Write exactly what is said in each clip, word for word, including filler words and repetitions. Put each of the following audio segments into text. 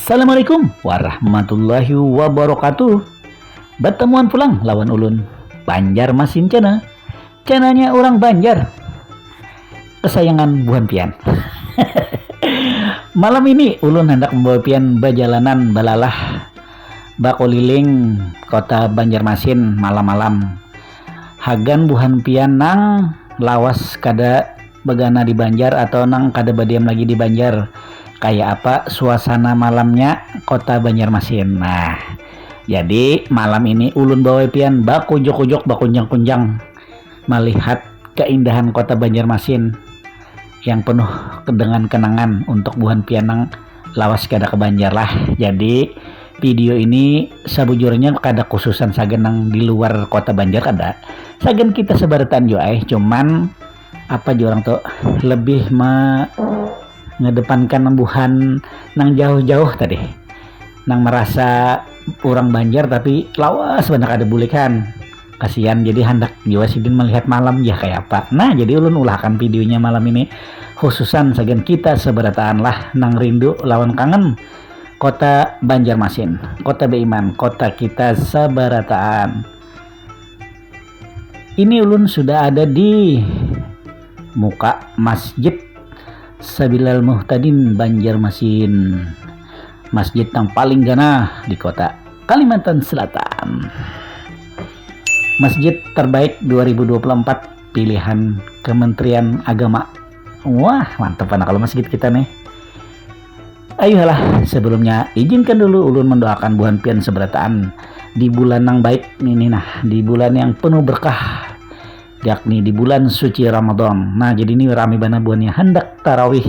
Assalamualaikum warahmatullahi wabarakatuh. Batamuan pulang lawan ulun, Banjar Masin Channel. Channelnya orang Banjar, kesayangan buhan pian. Malam ini ulun handak membawa pian bajalanan balalah, bakuliling kota Banjarmasin malam-malam. Hagan buhan pian nang lawas kada bagana di Banjar atau nang kada badiam lagi di Banjar, kaya apa suasana malamnya kota Banjarmasin. Nah, jadi malam ini ulun bawa pian bakujuk-kujuk, bakunjang-kunjang malihat keindahan kota Banjarmasin yang penuh dengan kenangan untuk buhan pian nang lawas kada ke Banjar lah. Jadi video ini sabujurnya kada khususan sagan nang di luar kota Banjar, kada. Sagan kita sebarataan jua ai, cuman apa jua orang tu lebih mengedepankan buhan nang jauh-jauh tadi, nang merasa orang Banjar tapi lawas banyak ada bulikan. Kasihan, jadi handak jua sidin melihat malam ya kayak apa. Nah, jadi ulun ulahkan videonya malam ini khususan sagan kita sebarataan lah nang rindu lawan kangen kota Banjarmasin, kota beiman, kota kita sebarataan. Ini ulun sudah ada di muka Masjid Sabilal Muhtadin Banjarmasin, masjid yang paling ganah di kota Kalimantan Selatan. Masjid terbaik dua ribu dua puluh empat pilihan Kementerian Agama. Wah, mantap anak kalau masjid kita nih. Ayuhalah, sebelumnya izinkan dulu ulun mendoakan buhan pian seberataan di bulan yang baik ini nah, di bulan yang penuh berkah, yakni di bulan suci Ramadan. Nah, jadi ini rame bana buhannya hendak tarawih.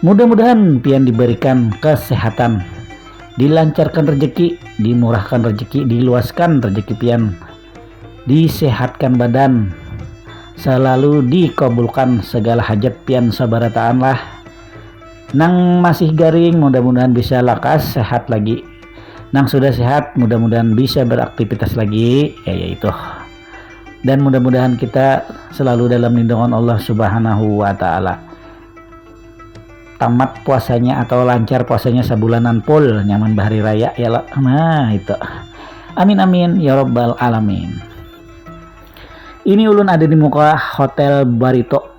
Mudah-mudahan pian diberikan kesehatan, dilancarkan rezeki, dimurahkan rezeki, diluaskan rezeki pian, disehatkan badan, selalu dikabulkan segala hajat pian sabarataan lah. Nang masih garing, mudah-mudahan bisa lakas sehat lagi. Nang sudah sehat, mudah-mudahan bisa beraktivitas lagi, ya, yaitu. Dan mudah-mudahan kita selalu dalam lindungan Allah Subhanahu wa Ta'ala. Tamat puasanya atau lancar puasanya sabulanan full, nyaman bahari raya ya lah. Nah, itu. Amin, amin, ya rabbal alamin. Ini ulun ada di muka Hotel Barito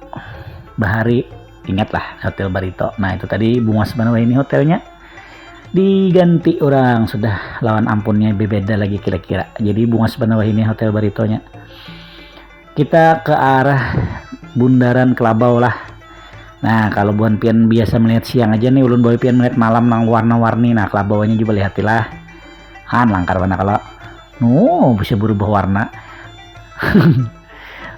bahari. Ingatlah Hotel Barito. Nah, itu tadi bungas banar wahini hotelnya. Diganti orang sudah lawan ampunnya, bebeda lagi kira-kira. Jadi bungas banar wahini Hotel Baritonya. Kita ke arah Bundaran Kelabau lah. Nah, kalau buhan pian biasa melihat siang aja nih, ulun bawa pian melihat malam nang warna-warni. Nah, kelabauannya juga lihatilah. Han, langkar mana kalau. Nuh, bisa berubah warna.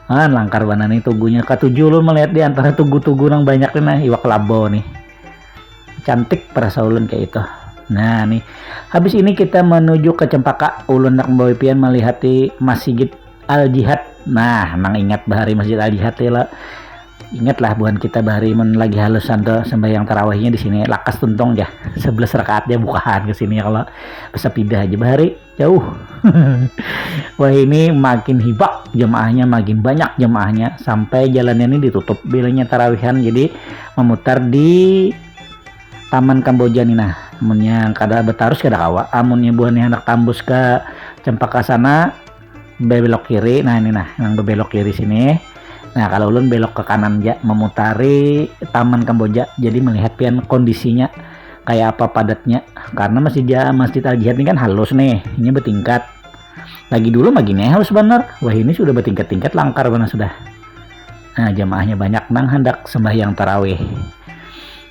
Han, langkar mana nih tugunya. Katuju ulun melihat di antara tugu-tugu nang banyak nih, nah, iwak kelabau nih. Cantik perasa ulun kayak itu. Nah, nih. Habis ini kita menuju ke Cempaka. Ulun nak membawa pian melihat di Masjid Al Jihad. Nah, nang ingat bahari Masjid Al Jihad ya lah. Ingatlah buhan kita bahari mun lagi halusan tuh sembahyang tarawihnya di sini, lakas tuntung ya. Sebelas rakaat dia bukahan ke sini ya kalau bersepeda aja bahari jauh. Wah, ini makin hibak jemaahnya, makin banyak jemaahnya sampai jalannya ini ditutup bilanya tarawihan, jadi memutar di Taman Kamboja nih nah. Munnya kada betarus kada kawa. Amunnya buhannya hendak tambus ke Cempaka sana, belok kiri. Nah, ini nah, yang belok kiri sini. Nah, kalau ulun belok ke kanan aja, memutari Taman Kamboja. Jadi melihat pian kondisinya kayak apa padatnya. Karena Masjid Ja-, Masjid Al Jihad ini kan halus nih, ini bertingkat. Lagi dulu mah gini halus benar. Wah, ini sudah bertingkat-tingkat, langkar benar sudah. Nah, jamaahnya banyak nang hendak sembahyang tarawih.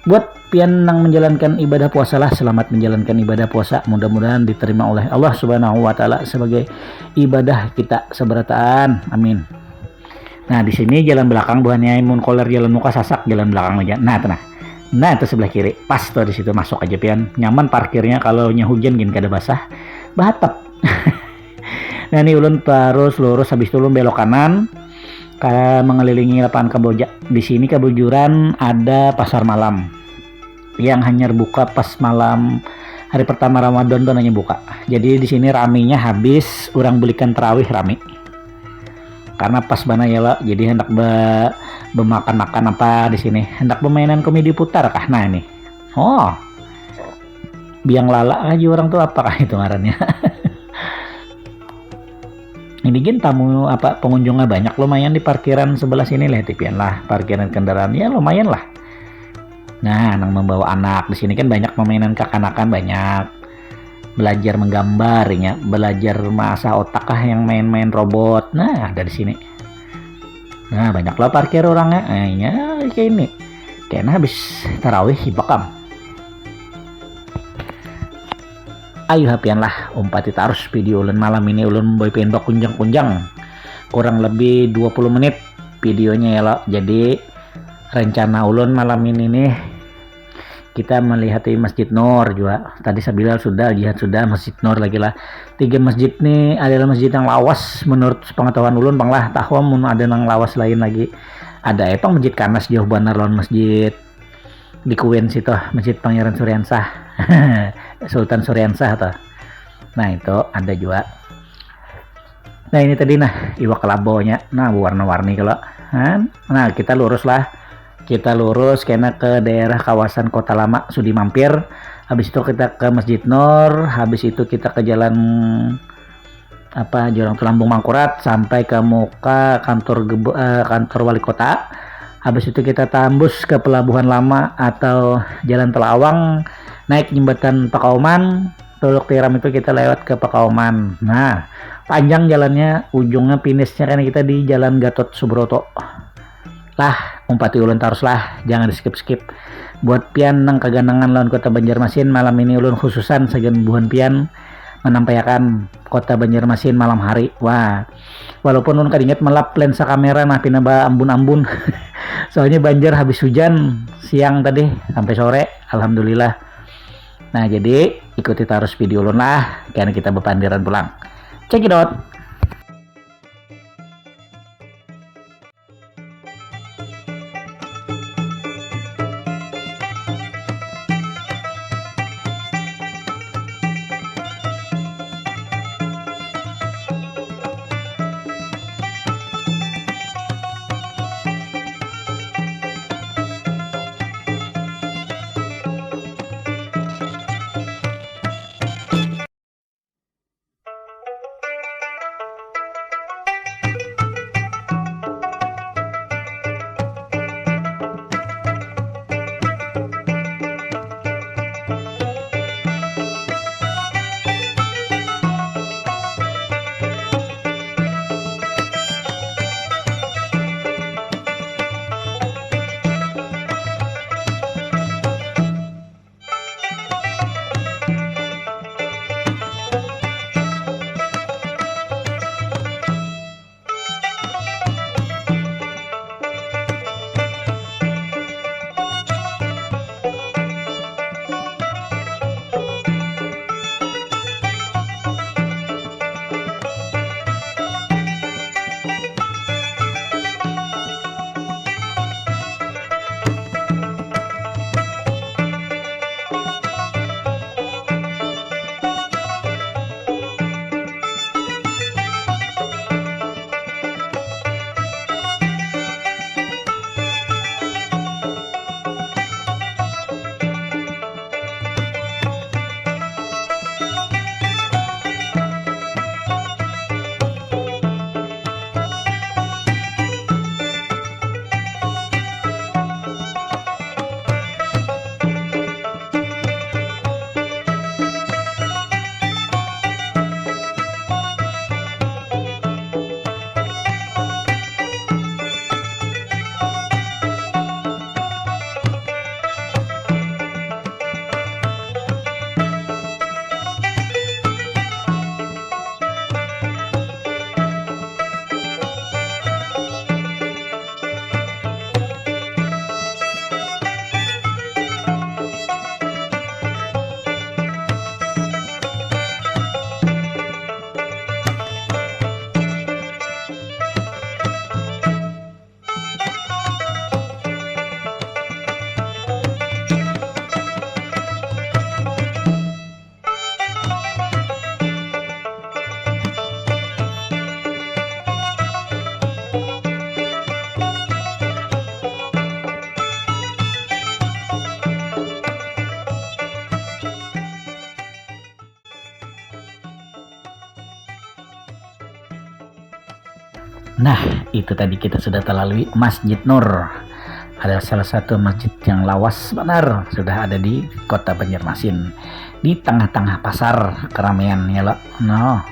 Buat pian nang menjalankan ibadah puasa lah, selamat menjalankan ibadah puasa. Mudah-mudahan diterima oleh Allah Subhanahu wa Ta'ala sebagai ibadah kita seberataan. Amin. Nah, di sini jalan belakang buhannya, mun koler jalan muka sasak jalan belakang aja. Nah, tenang. Nah, itu sebelah kiri, pas tuh di situ, masuk aja pian. Nyaman parkirnya, kalau nya hujan gin kada basah, bahatap. Nah, ini ulun terus lurus, habis itu ulun belok kanan, ka mengelilingi lapangan Kamboja. Di sini kebetulan ada pasar malam yang hanyar buka pas malam hari pertama Ramadan tuh hanya buka. Jadi di sini raminya habis orang belikan terawih rami. Karena pas bana ya lo, jadi hendak be, bemakan-makan apa di sini, hendak bermainan komedi putar kah? Nah ini, oh, biang lala aja orang tuh, apakah itu ngarannya? Ini gin tamu apa, pengunjungnya banyak lumayan di parkiran sebelah sini lah, tipian lah parkiran kendaraan ya lumayan lah. Nah, nang membawa anak di sini kan banyak permainan kekanakan, banyak belajar menggambarnya, belajar mengasah otak kah yang main-main robot. Nah, ada di sini. Nah, banyak lah parkir orangnya. Eh, ya, kayak ini. Kena habis tarawih hibak am. Ayo hapian lah, umpati tarus video ulun malam ini, ulun boy pian bakunjang-kunjang kurang lebih dua puluh menit videonya ya lo. Jadi rencana ulun malam ini nih, kita melihat di Masjid Nur juga. Tadi Sabilal sudah, Jihad sudah, Masjid Nur lagi lah. Tiga masjid nih adalah masjid yang lawas menurut pengetahuan ulun pang lah. Tahu mun ada nang lawas lain lagi. Ada epang Masjid Kanas jauh banar lawan masjid di Kuen situ, Masjid Pangeran Suriansah. Sultan Suriansah tuh. Nah, itu ada juga. Nah, ini tadi nah iwak labonya. Nah, warna-warni kalau. Nah, kita lurus lah. Kita lurus kena ke daerah kawasan Kota Lama Sudi Mampir. Habis itu kita ke Masjid Nur, habis itu kita ke jalan apa, Jurang Telambung Mangkurat sampai ke muka kantor gebe, eh, kantor wali kota. Habis itu kita tambus ke Pelabuhan Lama atau Jalan Telawang, naik jembatan Pakauman, Teluk Tiram itu kita lewat ke Pakauman. Nah, panjang jalannya, ujungnya finishnya kan kita di Jalan Gatot Subroto. Lah, umpati ulun tarus lah, jangan di skip-skip. Buat pian nang kaganangan lawan kota Banjarmasin, malam ini ulun khususan sagan buhan pian menampaiakan kota Banjarmasin malam hari. Wah, walaupun ulun kada ingat melap lensa kamera nah pina ba ambun-ambun. Soalnya banjir habis hujan siang tadi sampai sore, alhamdulillah. Nah, jadi ikuti tarus video ulun lah, kena kita bepandiran pulang. Check it out. Nah, itu tadi kita sudah terlalui Masjid Nur. Adalah salah satu masjid yang lawas benar, sudah ada di kota Banjarmasin, di tengah-tengah pasar keramaian ya lo. No.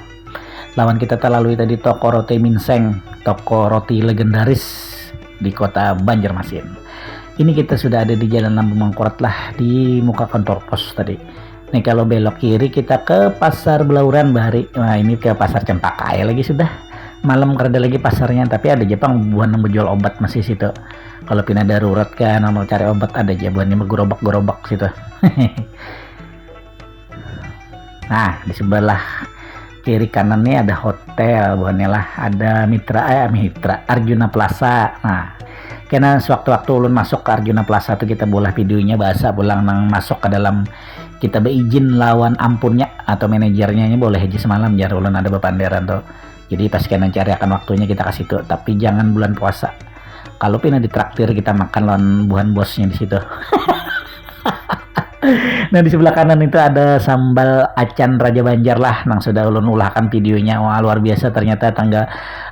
Lawan kita terlalui tadi toko roti Minseng, toko roti legendaris di kota Banjarmasin. Ini kita sudah ada di Jalan Lambung Mangkurat lah, di muka kantor pos tadi. Nih, kalau belok kiri kita ke Pasar Belauran bahari. Nah, ini ke Pasar Cempaka ya lagi sudah. Malam kada lagi pasarnya, tapi ada aja pang buhan yang menjual obat masih situ. Kalau pina darurat kan, mau cari obat ada aja buhannya bergerobak-gerobak situ. Nah, di sebelah kiri kanan nih ada hotel buhannya lah, ada Mitra, eh, Mitra, Arjuna Plaza. Nah, kena sewaktu-waktu ulun masuk ke Arjuna Plaza tuh kita bolah videonya bahasa pulang nang masuk ke dalam, kita beizin lawan ampunnya atau manajernya, ini boleh aja semalam jar ulun ada bepanderan tuh. Jadi pas kena cari akan waktunya kita ke situ, tapi jangan bulan puasa. Kalau pina ditraktir kita makan lawan buhan bosnya di situ. Nah, di sebelah kanan itu ada sambal acan Raja Banjar lah, nang sudah ulun ulahkan videonya. Wah, luar biasa ternyata tangga,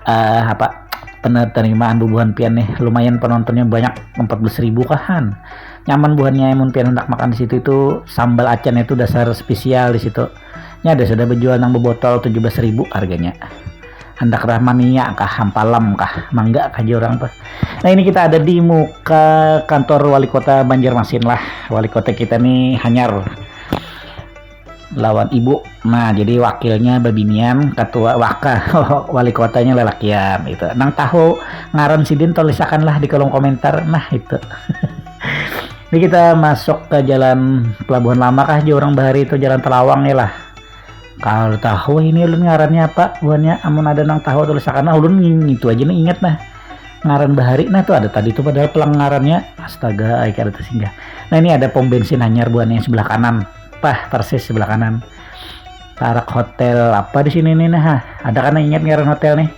eh, apa, penerimaan bubuhan pian nih. Lumayan penontonnya banyak, empat belas ribu kahan. Nyaman buhannya, mun pian hendak makan di situ itu sambal acan itu dasar spesial di situ. Nya ada sudah berjual nang bebotol tujuh belas ribu harganya. Handak Rahmania kah, Hampalam kah, mangga kah jar urang tuh. Nah, ini kita ada di muka kantor wali kota Banjarmasin lah. Wali kota kita nih hanyar lawan ibu. Nah, jadi wakilnya babinian, ketua waka wali kotanya lelakian itu. Nang tahu ngaran sidin tulisakan lah di kolom komentar. Nah, itu. Ini kita masuk ke jalan Pelabuhan Lama kah, jar urang bahari itu, jalan Telawang ya lah. Kalau tahu ini ulun ngarannya apa buhannya, amun ada nang tahu tulisakan lah, ulun ngitu aja nih ingat nah. Ngaran bahari nah tuh ada tadi tuh padahal pelang ngarannya. Astaga, ai kada tersinggah. Nah, ini ada pom bensin hanyar buhannya sebelah kanan. Pah, persis sebelah kanan. Tarak hotel apa di sini nih nah? Ada kana ingat ngaran hotel nih?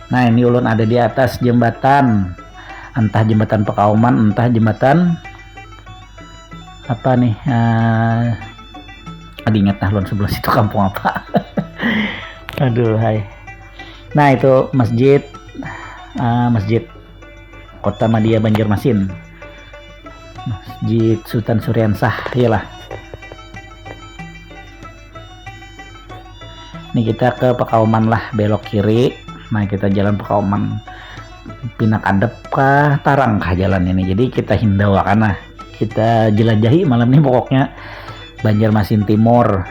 Nah, ini ulun ada di atas jembatan. Entah jembatan Pekauman, entah jembatan apa nih? Eh, ada ingat nah ulun sebelah situ kampung apa. Aduh, hai. Nah, itu masjid, eh, masjid Kota Madya Banjarmasin. Masjid Sutan Suriansah, iyalah. Ini kita ke Pekauman lah, belok kiri. Nah, kita jalan Pekauman. Pina kadep kah, tarang kah jalan ini? Jadi kita hindau akan nah. Kita jelajahi malam ini pokoknya. Banjarmasin Timur,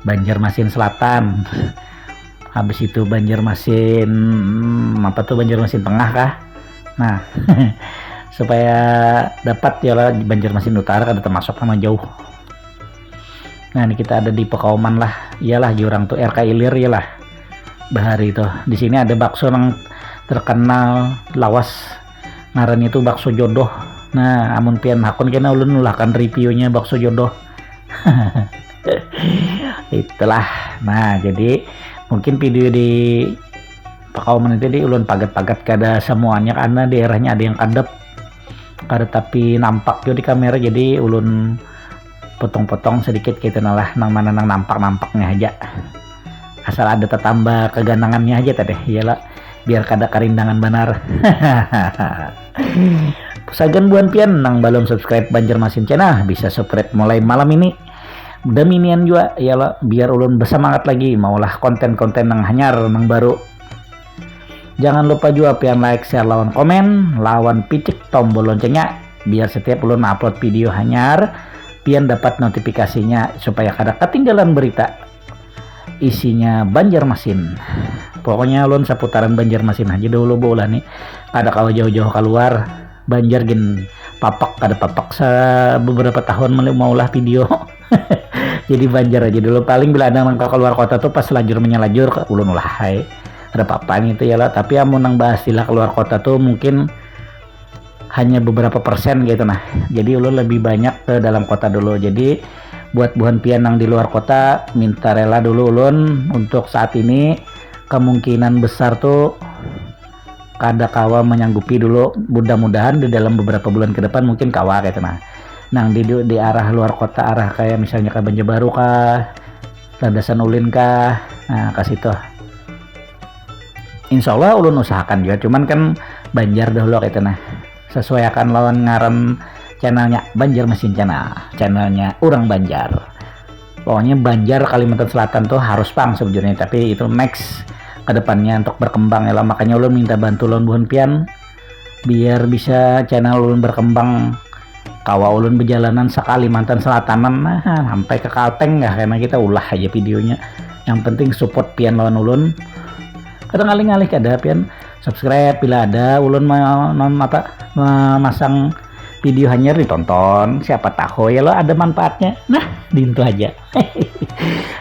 Banjarmasin Selatan, habis itu Banjarmasin, hmm, apa tuh, Banjarmasin Tengah kah? Nah, supaya dapat ya lah, Banjarmasin Utara kada termasuk nama jauh. Nah, ini kita ada di Pekauman lah, iyalah jar urang tuh R K Ilir iyalah. Bahari tuh di sini ada bakso yang terkenal lawas, ngarannya tuh bakso jodoh. Nah, amun pian hakun kena ulun ulahkan reviewnya bakso jodoh. Itulah. Nah, jadi mungkin video di Pekauman itu di ulun pagat-pagat kada semuanya karena daerahnya ada yang kadep, kada tapi nampak juga di kamera, jadi ulun potong-potong sedikit gitu nah lah, nang mana nang nampak-nampaknya aja, asal ada tetambah keganangannya aja tadi ya lah, biar kada karindangan banar. Sagan buhan pian nang belum subscribe Banjarmasin Channel, bisa subscribe mulai malam ini. Demi nian jua ya lo, biar ulun bersemangat lagi maulah konten-konten nang hanyar, nang baru. Jangan lupa jua pian like, share, lawan komen, lawan picik tombol loncengnya, biar setiap ulun upload video hanyar pian dapat notifikasinya supaya kada ketinggalan berita isinya Banjarmasin. Pokoknya ulun seputaran Banjarmasin aja dulu bu lah nih, kada kawa jauh-jauh keluar. Banjar gin papak kada papak sa beberapa tahun meli maulah video. Jadi Banjar aja dulu, paling bila ada nang keluar kota tuh pas lajur menyelajur ke ulun ulah hai, ada apa-apa gitu ya lah. Tapi amun nang bahas istilah keluar kota tuh mungkin hanya beberapa persen gitu nah. Jadi ulun lebih banyak ke dalam kota dulu. Jadi buat buhan pian nang di luar kota, minta rela dulu ulun untuk saat ini. Kemungkinan besar tuh kada kawa menyanggupi dulu. Mudah-mudahan di dalam beberapa bulan ke depan mungkin kawa gitu nah. Nang di, di arah luar kota, arah kayak misalnya ke Banjarbaru kah, Landasan Ulin kah, nah ke situ. Insya Allah ulun usahakan juga, cuman kan Banjar dahulu kita nah. Sesuaiakan lawan ngaran channelnya, Banjar Mesin Channel, channelnya orang Banjar. Pokoknya Banjar Kalimantan Selatan tuh harus pang sebujurnya, tapi itu next kedepannya untuk berkembang ya lah. Makanya ulun minta bantu lawan buhan pian biar bisa channel ulun berkembang. Kawa ulun berjalanan sekali mantan selatanan nah, sampai ke Kalteng kah, karena kita ulah aja videonya. Yang penting support pian lawan ulun. Kada ngalih-ngalih kada pian subscribe bila ada ulun ma- non apa memasang video hanyar ditonton, siapa tahu ya lo ada manfaatnya. Nah, dintu aja.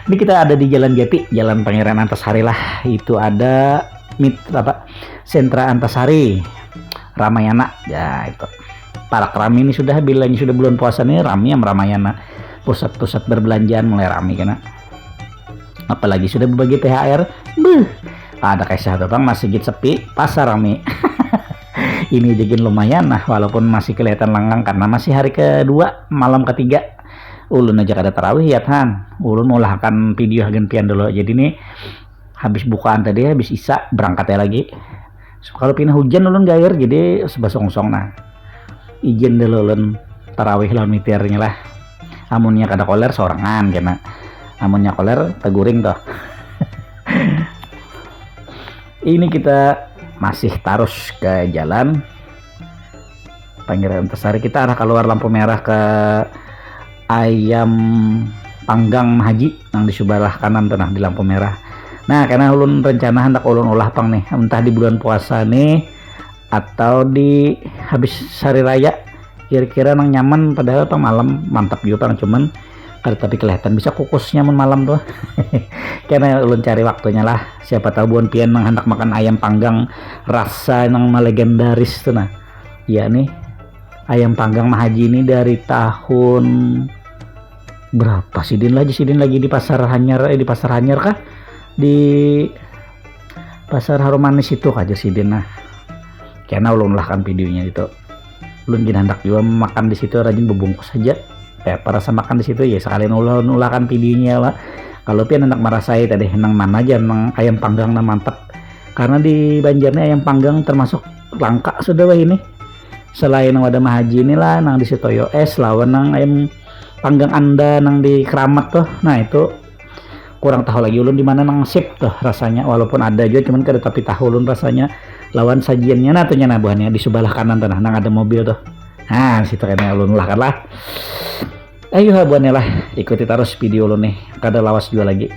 Ini kita ada di Jalan Jati, Jalan Pangeran Antasari lah. Itu ada mit apa sentra Antasari, Ramayana ya itu. Parak rami ini sudah, bilanya sudah bulan puasa nih rami yang Ramayana, pusat-pusat berbelanjaan mulai rami kena. Apalagi sudah berbagi T H R, beuh, ada kisah tuh bang, masjid sepi, pasar rami. Ini jadiin lumayan nah, walaupun masih kelihatan lengang karena masih hari kedua, malam ketiga. Ulun aja kada tarawih ya tan. Ulun mulahakan video hagan pian dulu. Jadi nih habis bukaan tadi, habis isa berangkat ya lagi. Kalau pina hujan ulun gair, jadi sebab songsong nah. Izin dulu ulun tarawih lawan mitirnya lah. Amunnya kada koler sorangan kena. Amunnya koler teguring tuh. Ini kita masih tarus ke jalan Pangeran Antasari, kita arah keluar lampu merah ke ayam panggang Mahaji yang di sebelah kanan tuh nah di lampu merah. Nah, karena ulun rencana hendak ulun ulah pang nih, entah di bulan puasa nih atau di habis hari raya, kira-kira nang nyaman. Padahal pang malam mantap juga pang, cuman kada tapi kelihatan bisa kukusnya mun malam tuh. Karena ulun cari waktunya lah, siapa tahu buan pian nang hendak makan ayam panggang rasa nang melegendaris tuh nah. Iya nih, ayam panggang Mahaji ini dari tahun berapa sidin lagi, sidin lagi di pasar hanyar eh di pasar hanyar kah, di pasar harum manis itu aja sidin nah. Karena ulun lah kan videonya itu, ulun gin hendak juga makan di situ, rajin bebungkus saja. Kayak apa rasa makan di situ ya, sekalian ulun ulahkan videonya lah. Kalau pian hendak merasai tadi nang mana aja nang ayam panggang nang mantap, karena di Banjar ini ayam panggang termasuk langka sudah wah ini. Selain nang wadah Mahaji inilah nang di Sitoyo es lawan nang ayam panggang anda nang di Keramat tuh. Nah itu kurang tahu lagi ulun di mana nang sip tuh rasanya, walaupun ada juga cuman kada tapi tahu ulun rasanya lawan sajiannya nah tuhnya nah buhannya di sebelah kanan tuh nah nang ada mobil tuh. Nah situ kena ulun lah kan lah. Ayo buhannya lah, ikuti terus video ulun nih, kada lawas juga lagi.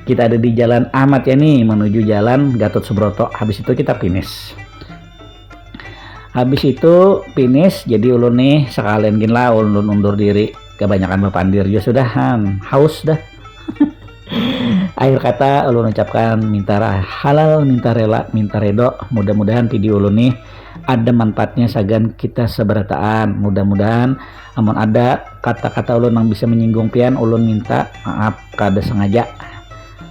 Kita ada di Jalan Ahmad Yani menuju Jalan Gatot Subroto, habis itu kita finish. Habis itu finish, jadi ulun nih sekalian gin lah ulun undur diri. Kebanyakan bapandir juga sudahan, haus dah. Akhir kata ulun ucapkan minta halal, minta rela, minta redo. Mudah-mudahan video ulun nih ada manfaatnya sagan kita seberataan. Mudah-mudahan amun ada kata-kata ulun yang bisa menyinggung pian, ulun minta maaf kada sengaja.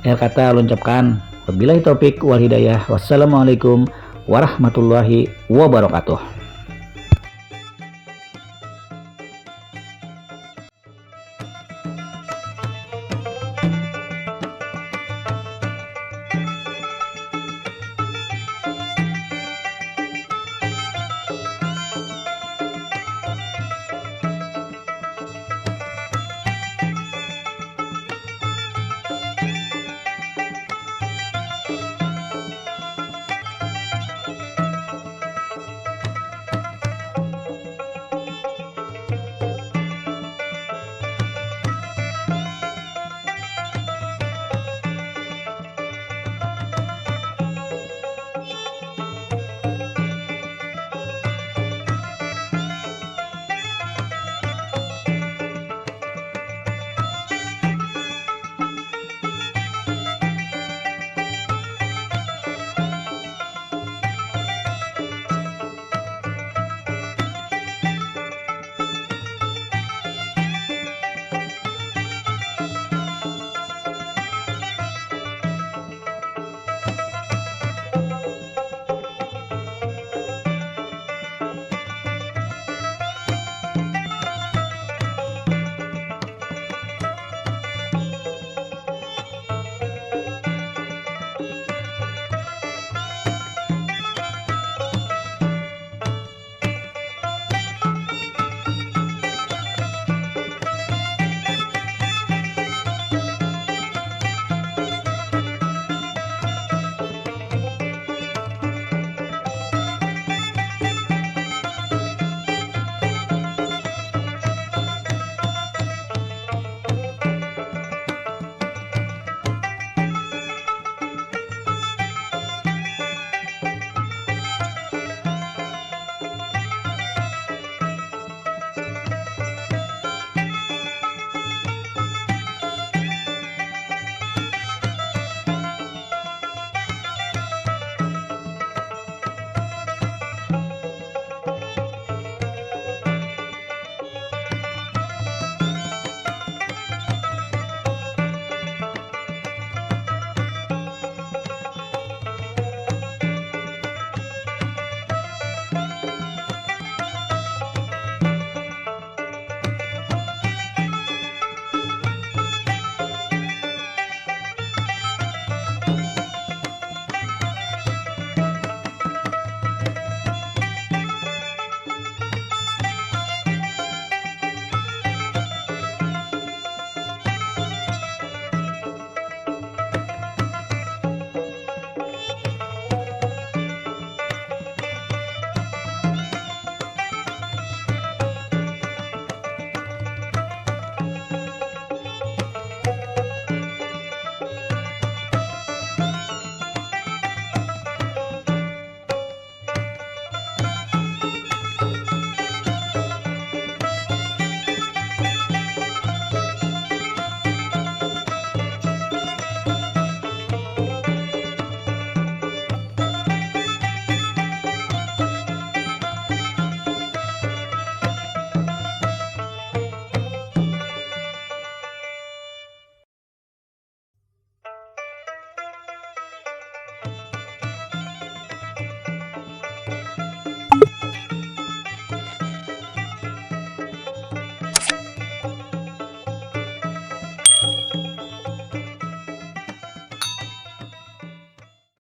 Akhir kata ulun ucapkan wabillahi taufik wal hidayah. Wassalamualaikum warahmatullahi wabarakatuh.